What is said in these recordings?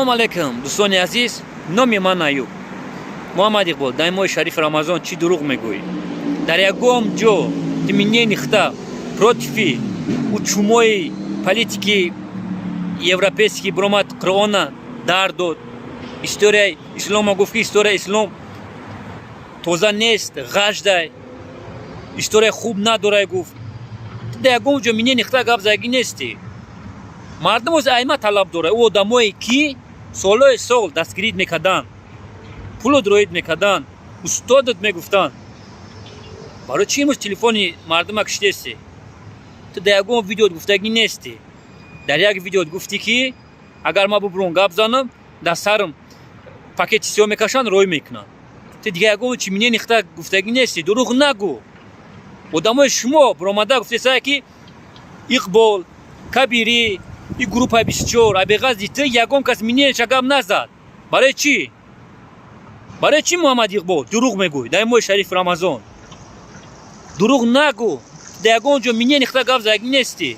Салому алейкум, дӯстони азиз. Номи ман Аюб. Муҳаммад Иқбол, дар моҳи шарифи Рамазон чӣ дурӯғ мегӯӣ? Дар ягон ҷо ту мнение хта против ӯ чумои политики европейский биромад, Қуръона дар дод, историяи ислома гуфт, ки историяи ислом тоза нест, ғаждай, историяи хуб надорай, гуфт. Дар ягон ҷо мнение хта гап задагӣ нестӣ. Мардум оз айма талаб дорад. Ӯ одамое, ки солҳои сол дастгирид мекарданд, пулу дроид мекарданд, устодат мегуфтанд, барои чӣ имрӯз телефони мардума киштесӣ? Ту дар ягон видеот гуфтагӣ нестӣ. Дар як видеот гуфтӣ, ки агар ман бубуром, гап занам, дар сарам пакети сиёҳ мекашанд, рой мекунанд. Ту дигар ягон чи мнение хта гуфтагӣ нестӣ. Дурӯғ нагӯ. Одамои шумо биромада гуфтесая, ки Иқбол Кабирӣ и группаи 24 абеғази ту ягон кас мнение ша гап назад. Барои чӣ? Барои чӣ, Муҳаммад Иқбол, дурӯғ мегӯй дар моҳи шарифи Рамазон? Дурӯғ нагӯ. Дар ягон ҷо мнение хта гап задагӣ нестӣ.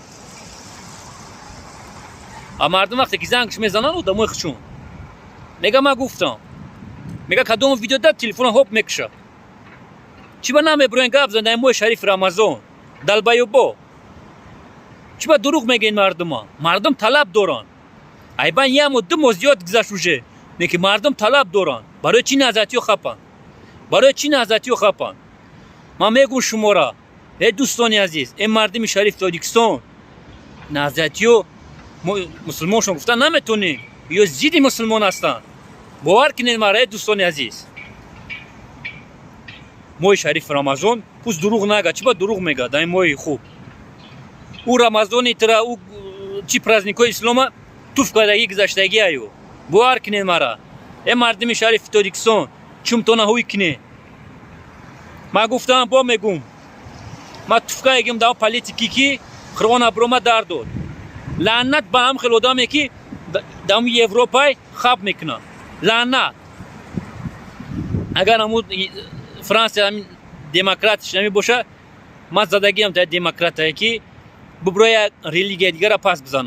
А мардум вақте ки зангш мезананд, одамои хучун мега: «Ман гуфтам». Мега: «Кадом видео дад?» Телефона ҳоп мекуша. Чӣ ба намебироен гап зан дар моҳи шарифи Рамазон? Долбоёбо, чӣ ба дурӯғ мегӯен мардума? Мардум талаб доранд. Айбан як моҳ, 2 моҳ зиёд гузашт уже, не ки мардум талаб доранд. Барои чӣ наҳзатиё хапанд? Барои чӣ наҳзатиё хапанд? Ман мегӯм шумора, э дӯстони азиз, э мардуми шарифи Тоҷикистон, наҳзатиё мусулмоншон гуфта наметонем, ё зидди мусулмон ҳастанд. Бовар кунед мара, э дӯстони азиз. Моҳи шарифи Рамазон пӯст дурӯғ нага. Чӣ ба дурӯғ мега дар ин моҳи хуб? Ӯ Рамазони тира, ӯ чӣ праздник ҳои ислома туф кардагӣ, гузаштагӣ аю. Бовар кунед мара, э мардуми шарифи Тоҷикистон, чумтона ҳуй кунед. Ман гуфтам, бо мегум: ман туфкаегим дар политики, ки Қуръона бирома дар дод. Лаънат ба ҳам хел одаме, ки дар Европай хаб мекунад. Лаънат. Агар ҳамун Франсия демократиш намебошад, ман задагиам дар демократае, ки бубро як религия дигара пас бизанам.